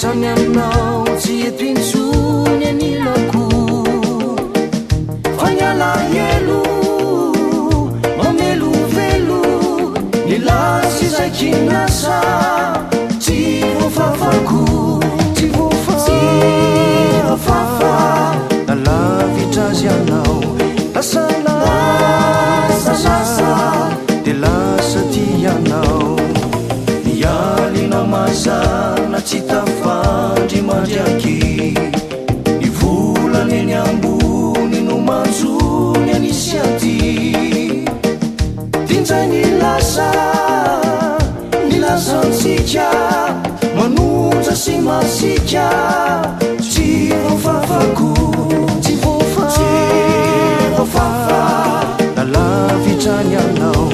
Lavitra ny aminao tsy eto intsony anilako Fa ny alahelo mamelovelo Ny lasa izay kinasa tsy voafafako Tsy voafafa Na lavitra azy ianao Lasa lasa lasa Dia lasa tia ianao Ny alina mazana tsy tafandry mandriaky Ny volana eny ambony no manjony anisy aty Dinjay ny lasa ny lasantsika Manonja sy masiaka tsy voafafako Tsy voafafa na lavitra ny anao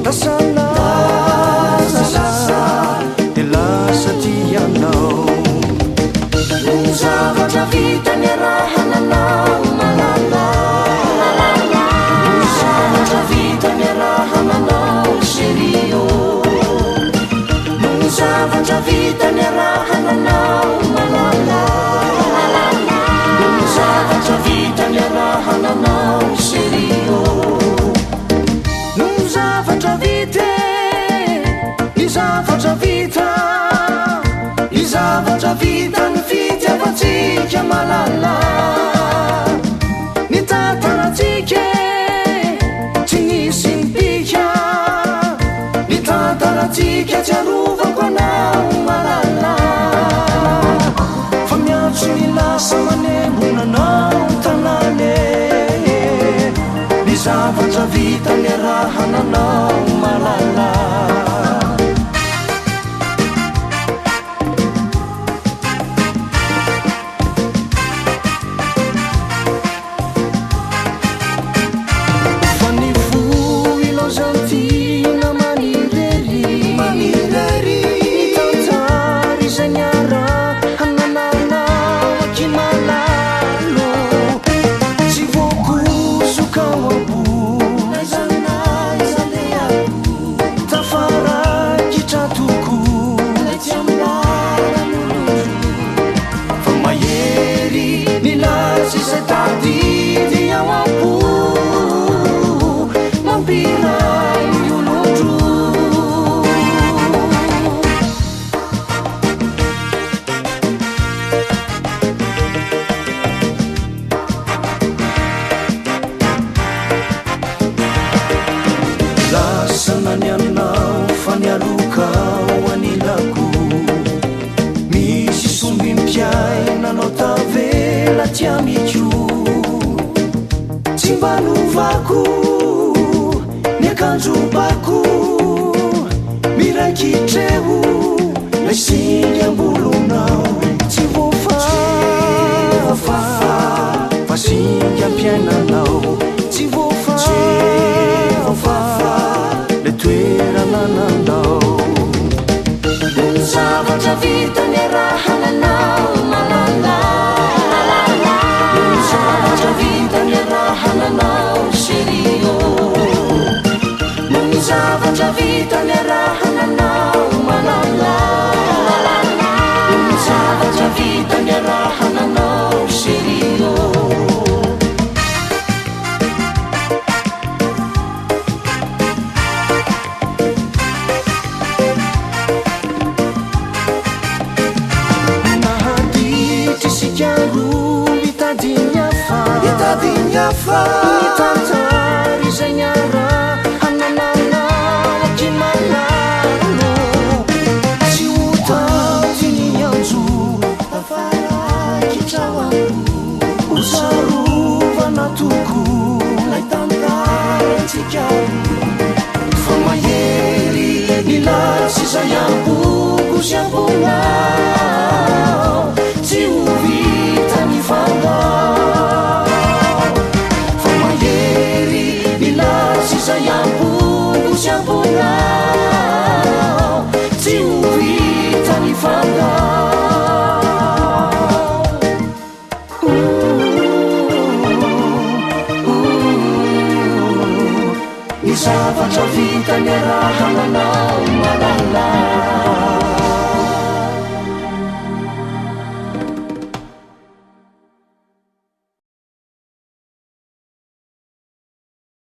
Lasa lasa lasa dia lasa tia anao Ny zavatra vita niarahana anao malala Ny zavatra vita niarahana anao chérie oh Ny zavatra vita niarahana anao malala Ny zavatra vita niarahana anao chérie oh Ny zavatra vita e, ny zavatra vita Ny zavatra vita ny fitiavantsika malala Ny tantarantsika e, tsy nisy nipika Ny tantarantsika tsy arovako anao malala Fa miantso ny lasa manembona anao tanàna e Ny zavatra vita niarahana anao malala Fa ny fo ilaozantiana manirery Manirery Ny tantara izay niarahananao aky malalo Tsy voakosoka ao am-po N'aiza n'aiza alehako Tafarakitra tokoa Ilay tsy ambaran'olon-droa Fa mahery ny lasy izay tadidy ao am-po Mampiray ny olon-droa Lasana ny anao fa ny aloka ao anilako Misy sombim-piainanao tavela ty amiko Tsy mba novako ny akanjobako Miraikitreo lay singam-bolonao Tsy voafafa fa singam-piainanao Tsy voafafa le toerana nandao Ny zavatra vita niarahana anao malala Ny zavatra vita niarahana anao chérie oh Ny zavatra vita niarahana anao malala Ny zavatra vita niarahana anao chérie oh Nahaditry isika roa mitady ny hafa Mitady ny hafa Ny tantara izay niarahananao aky malalo Tsy ho tanty ny anjo Tafarakitra ao am-po Ho tsarovana tokoa Ilay tantarantsika roa Fa mahery ny lasy izay am-poko sy am-ponao Tsy ho vita ny fandao Fa mahery ny lasy izay am-poko sy am-ponao Tsy ho vita ny fandao Ny zavatra vita niarahana anao malala